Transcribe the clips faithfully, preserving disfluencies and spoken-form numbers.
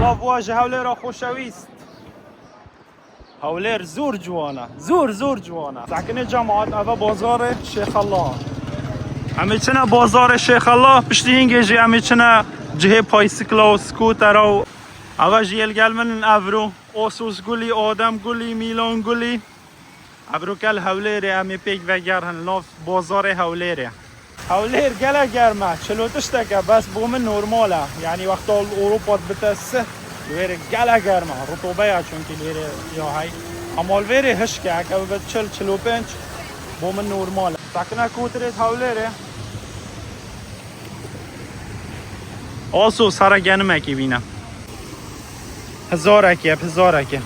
Lav wa ji Hewlêra xoşewîst. Hewlêr zor ciwan e. Zor, zor ciwan e. Sekinê cemaat, eve bazarê Şêxela. Em ê çine bazarê Şêxela, piştî hingê jî em ê çine cihê paysikla û skûtera û eve jî yê li gel min in evro. Osos Gulî, Adem Gulî, Mîlan Gulî. Evroke li Hewlêrê em ê pêk vegerin, nav bazarê Hewlêrê. Hewlêr gelek germ e, çilo tiştek e, bes bo min normal e. Yanî wexta li Ewropa dibite sih, li wêrê gelek germ e. Ritobe ya çunkî li wêrê ya hey. Ama li wêrê hişk e, heke bibe çil, çil û pênc, bo min normal e. Sakine kotirê Hewlêrê. Aso sara genimekî bîne. Hizarek e, hizarek e.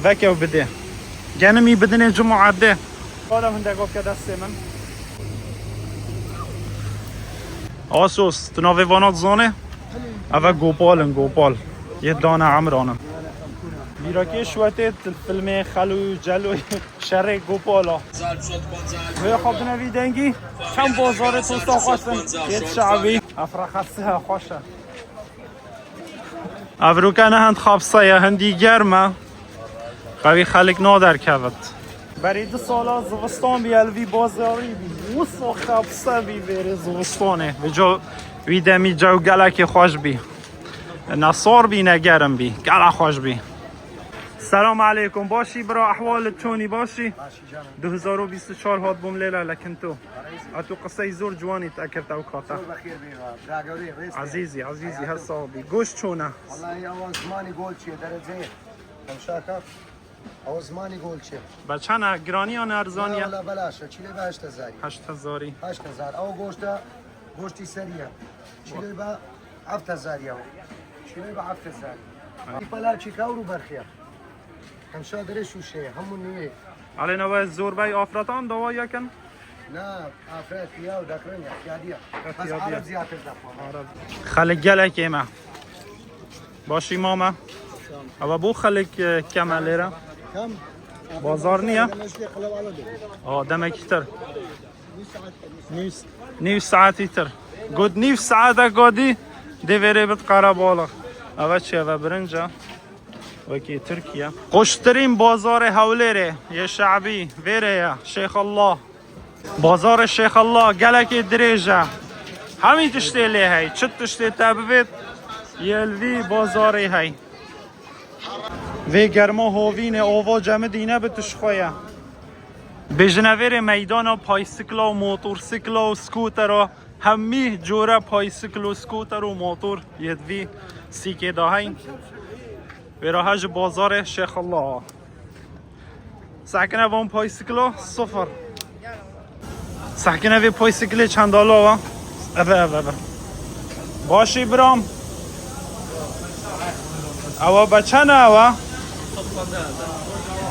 Veke û bidê. Genimî bidinê cuma erdê. Hala hindek bike destê min. Asos, tu navê vana dizanê? Eve Gopal in, Gopal. Yê dane Emran in. Bîrakê şwetê til filmê Xelo û Celo. Şerê Gopala. Vê xwe bine vî dengî. Çend bozarê tosta xweş in. Yê şabî. Efraxa siha xweş e. Evroke ne hind xapse ye, hindî germ e. Qewî xelik naderkevit. Berî du sala zivistan bî, el vî bazarî bî. Wisa xapse bî vêrê zivistanê. Vê co, vî demî cew gelekê xweş bî. Ne sar bî, ne germ bî. Gelek xweş bî. Selam aleykum. Başî bira, ehwal çonî, başî? Başî canım. Du hezar û bîst û çar hat bûm lêla lekinto. Etu qisey zor ciwanî te kir ew kata. Zor bexêr bê, bira gewrê, rêst. Ezîzî, ezîzî, her sağ bî. Goş çona? Vallahi ew zimanî gol çiye, derece. Hemşaka. Ew zimanî gol çiye. Be çana, giraniya ne erzaniye? Wala belaş e, çîlê be heşt hezarî. Heşt hezarî. Heşt hezar. Ew goşta, goştî seriye. Çîlê be heft hezar ya. Çîlê be heft hezar. Ay. Pala çîka û berxiya. Hemşa derê şûşe, hemû nûyê. Alê nava zorbey afratan dawa yakin? Na, afret ya û dakrin ya, ihtiyadiya. Bes Arab ziyatir da. Arab. Xelek gelek ême. Başî mame. Ava bu xelek, e, keme lêre. Kam? Bazar niye? Aa, demek itir. Nîv, nîv saetî tir. Got nîv saete godî dê vêrê bit qerebalix. Eve çi eve birinca? Wekî Tirkiye. Xweştirîn bazarê Hewlêrê yê şe'bî vêrê ye. Şêxallah. Bazarê Şêxallah gelekê dirêj e. Hemî tiştê lê hey. Çi tiştê te bivêt, yê li vî bazarê hey. Vê germa hovînê ova cemidîne bi tişxwe ye. Bêjine vêrê meydana paysikla û motorsikla û skûtera, hemî cûre paysikl û skûter û motor yê di vî sîkê de heyn. Vêra he ji bazarê Şêxillah. Sekine van paysikla sifir. Sekine vê paysiklê çendala wa. Eve, eve, eve. Başî biram. Ewa be çend e ewa?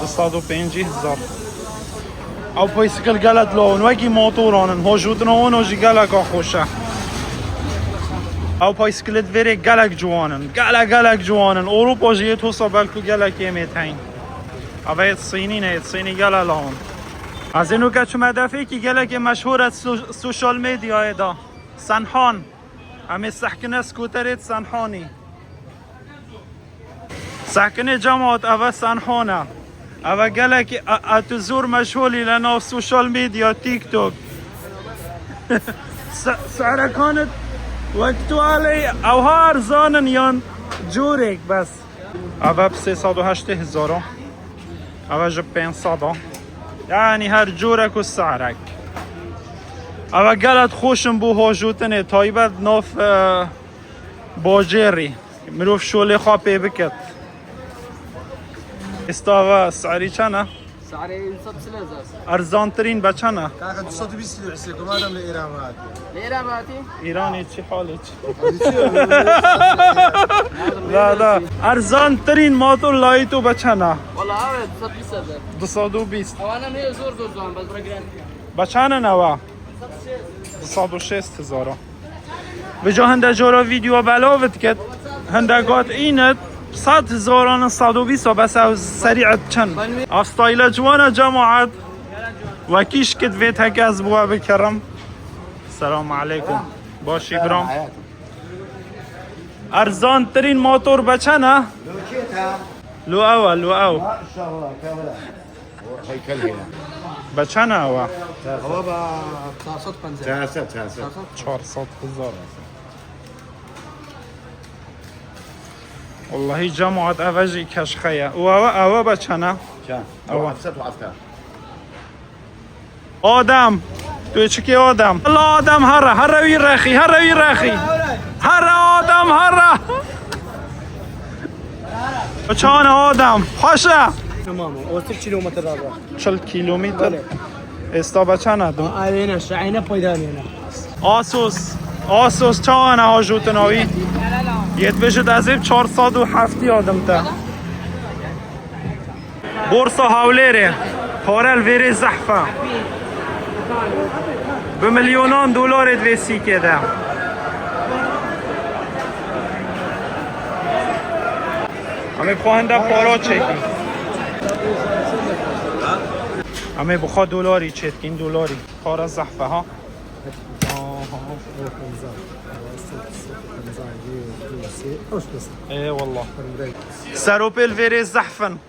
Du sed û pêncî hezar. Ew paysikl gelek lawin, wekî motoran in. Hojûtina wan jî geleka xweş e. Ew paysikl di vêrê gelek ciwan in. Gelek, gelek ciwan in. Ewropa jî yê tosa belkû gelek êmê teyn. Eve yê Sînî ne, yê Sînî gele lawin. Ez ê nuke çime defêkî gelekê meşhûr e so-, sosyal medyayê de. Senhan. Em ê sehkine skuterê Senhanî. Sehkinê cemaat, eve Senhan e. Eve gelekî e, e, tu zor meşhûlî le nav sosyal medya, TikTok. Se-, serekanit wek tu alê ewha erzan in yan corêk bes? Eve bi sê sed û heştê hezar a. Eve ji pênc sed a. Yanî her corek û serek. Eve gelek xweş in bo hojûtinê, taybet nav, e, bajêrî. Mirov şolê xwe pê biket. Êsta eve serî çend e? Sarê insaf sileza. Erzantirîn be çend e? Kanka, du sed û bîst lîre Hüseyin, madem li Îran ve hatiye. Li Îran ve hatiye? Îranê çi halê çi? La, la. Erzantirîn motor layî tu be çend e? Valla abi, du sed bîst hezar. Du sed û bîst. Ewana ne zor zor zaman, bas bırak giren. Be çend in ewa? Du sed û şêst hezar. Vêca hinde cara vîdeo belav diket, hinde got înit sed hezaran, sed û bîst bes ew serî çend. Ev stayla ciwana cemaat. Wekî şikit vê teke ez bi we bikirim. Selamu aleykum. Başî biram. Erzantirîn motor be çend e? Lo ew e, lo ew. Maşallah, kevre. Heykel heye. Be çend e ew e? Hava ba çar sed penzî. Çar sed, çar sed. Çar sed hezar. Wellahî cemaat, ev jî keşxe ye. Û ew, ew be çend e? Çend? Ew. Heft sed û heft. Adem. Tu çikê Adem. Allah Adem here, here wî rexî, here wî rexî. Here Adem, here. Çan Adem, paşa. Tamam, otuz kilometre daha. Çil kilometre. Êsta be çend e dû? Aynen, şahane paydan yana. Asos. Asos çawa ne hajotin awî? Yetbejit ez ê çar sed û heftî adim te. Borsa Hewlêrê. Pare li vêrê zehf e. Bi milyonan dolarê di vê sîkê de. Em ê bi xwe hinde para çêkin. Em ê bi xwe dolarî çêkin, dolarî. Para zehf e ha. Ê wallah. Seropêl vêrê zehf in.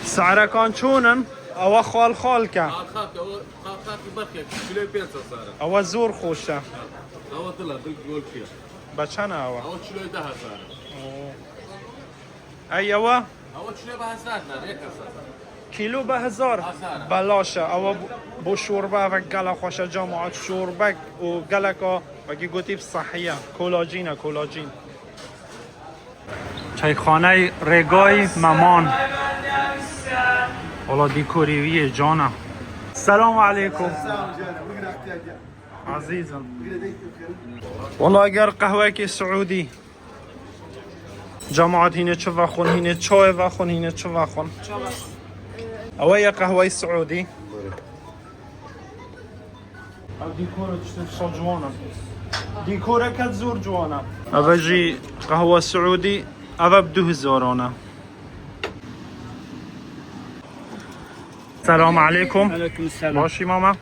Serekan çûn in, ewa xal xal ke. Xalxak, ewa xalxak berxek, kilo pênc sed sare. Ewa zor xoş e. Ewa dila, dil gol kiya. Be çend e ewa? Ewa kilo deh sare. Ey ewa? Ewa kilo be hezar ne, ne kasa. Kilo be hezar. Hezar. Belaş e. Ewa bo, bo şorbe eve gela xweş e cemaat. Şorbek û geleka wekî gotî bi sehiye. Kolacîn e, kolacîn. Çayxaney Rêgay Meman. Wala dîkorî wî yê cana. Selam aleykum. Azîzim. Wala ger qehwekî Siûdî. Cemaat hînê çi vexwin, hînê çayê vexwin, hînê çi vexwin. Ew ye qehweyê Siûdî. Ev dîkor e, tiştê wisa ciwan e. Dîkoreke zor ciwan e. Ev e jî qehwe Siûdî, ev e bi du hezaran e. Selam aleykum. Aleyküm selam. Başî mama.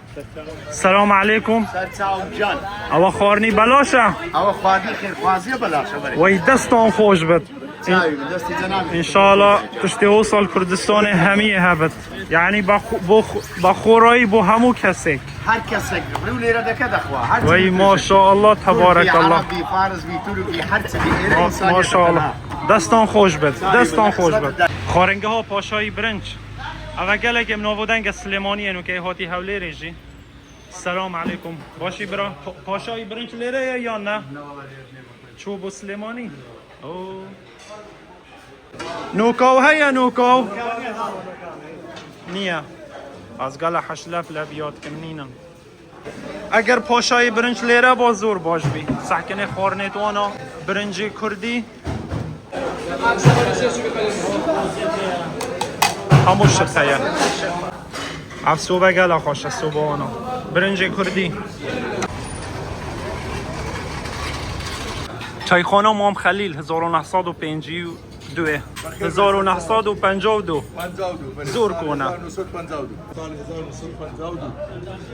Selam aleykum. Ser çaw can. Ewa xwarinî belaş e? Ewa xwarinî xêrxwaziye belaş e, berê. Wey destan xweş bit. Çaw, destî cenabê. Înşallah tiştê wisa li Kurdistanê hemiyê hebit. Yani ba xo-, bo xo-, ba xorayî bo hemû kesek. Her kesek rû lêre deke dexwa. Her Wey maşallah, tebarekallah. Arabî, faris bî, turkî, her çi bî, êre Ma-, însaniyet maşallah. Destan xweş bit. Destan xweş bit. Xwaringeha Paşayî Birinç. Eve gelek em navodenge Silêmaniyê nûkeyê hatî Hewlêrê jî. Selam aleykum. Başî bira. Pa-, Paşayî Birinç lêre ye yan ne? Çû bo Silêmanî? Oo. Nokaw heye, nokaw? Niye? Ez gele heşlef le biyat kim nînin. Eger Paşayî Birinç lêre ba zor baş bî. Sehkinê xwarinê wana birincê kurdî. Hemû şit heye. Ev sobe gela xweş e, sobe wana. Birincê kurdî. Çayxana Mam Xelîl, hezar û neh sed û pêncî û du. Hezar û neh sed û penca û du. Zor kone. Hezar û neh sed û penca û du. Sal hezar û neh sed û penca û du.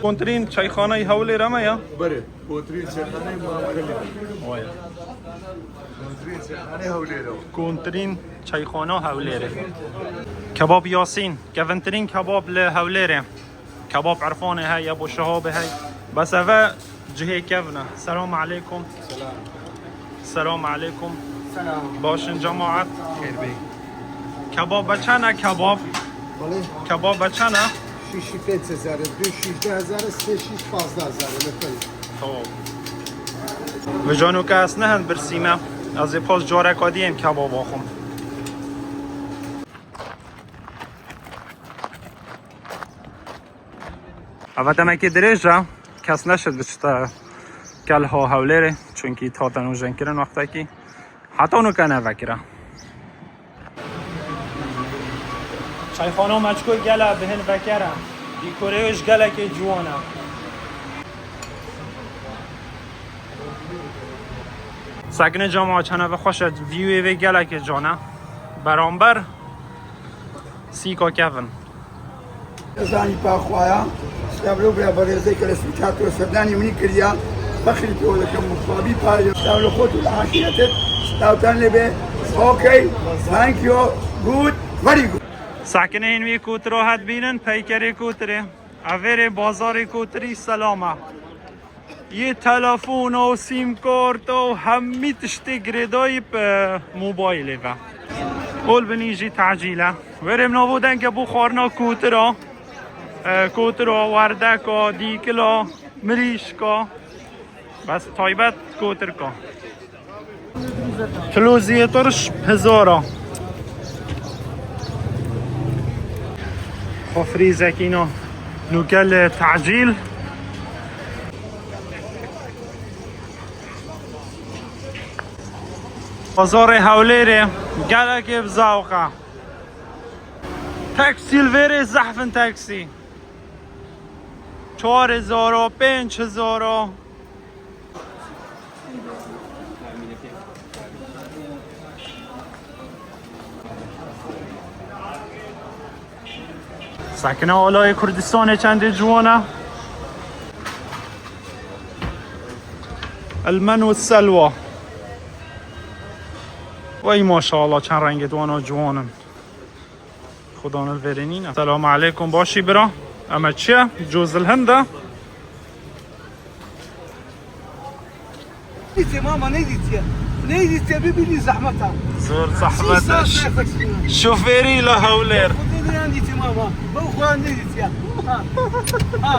Kontrîn çayxaneyê Hewlêrê me ya? Berê. Kontrîn çayxaneyê Mam Xelîl. Vay. Kontrîn çayxaneyê Hewlêrê. Kontrîn çayxana Hewlêrê. Kebab Yasîn, kevintirîn kebab li Hewlêrê. Kebab Erfanê heye, bo Şehabê heye. Bes eve cihê kevin e. Selam aleykum. Selam. Selam aleykum. Selam. Baş in cemaat. Xêr bê. Kebab be çend e kebab? Belê. Kebab be çend e? Şîş pênc hezar, du şîş deh hezar, sê şîş pazdeh hezar, lefel. Tamam. Vêca nûke ez ne hin birsî me. Ez ê paş careka dî êm kebab axim. Eve demekê dirêj e, kes neşit biçite kelha Hewlêrê, çunkî hate nûjenkirin wextekî. Heta nûke nevekire. Çayxana Meçkoy gele bihin vekere. Dîkorê wê ji gelekê ciwan e. Sekine cama çene ve xweş e, vîwê vê gelekê can e. Beramber Sîka kevin. Zanî pa xwaya, stevlo bira berêzê ke resmî çato serdani winî kiriya. Bexîlî pê were kem, muxabî payê. Sağ ol, xwe û li aşîretê. Sağ ol, tenê be. Okay. Thank you. Good. Very good. Sakineyên wî kotiro hedbînin, peykerê kotirê. Evêrê bazarê kotirî selama. Yê telefon û sîm kart û hemî tiştê girêdayî bi mobaylê ve. Ol binî jî tacîl e. Wêrê min avo denge bû xwarina kotira. E, kotira, werdeka, dîkila, mirîşka. Bes taybet kotirka. Kiloziyê tirş hezara. Xwe frîzekîna nûke li tacîl. Bazarê Hewlêrê gelekê bi zewq e. Taksî li vêrê zehf in taksî. Çar hezara, pênc hezara. Sakine olayê Kurdistanê çendê ciwan e. El men û selwa. Wey maşallah, çend rengê wana ciwan in. Xudan li vêrê nîne. Selamu aleykum, başî bira? Eme çi ye? Coz li hind e? Dîtî mama, ne dîtiye? Ne dîtiye, bibînî zehmet e. Zor zehmet e. Şofêrî li Hewlêr. Xwedê ne yan dîtî mama. Be xwe ne dîtiye. Ha. Ha.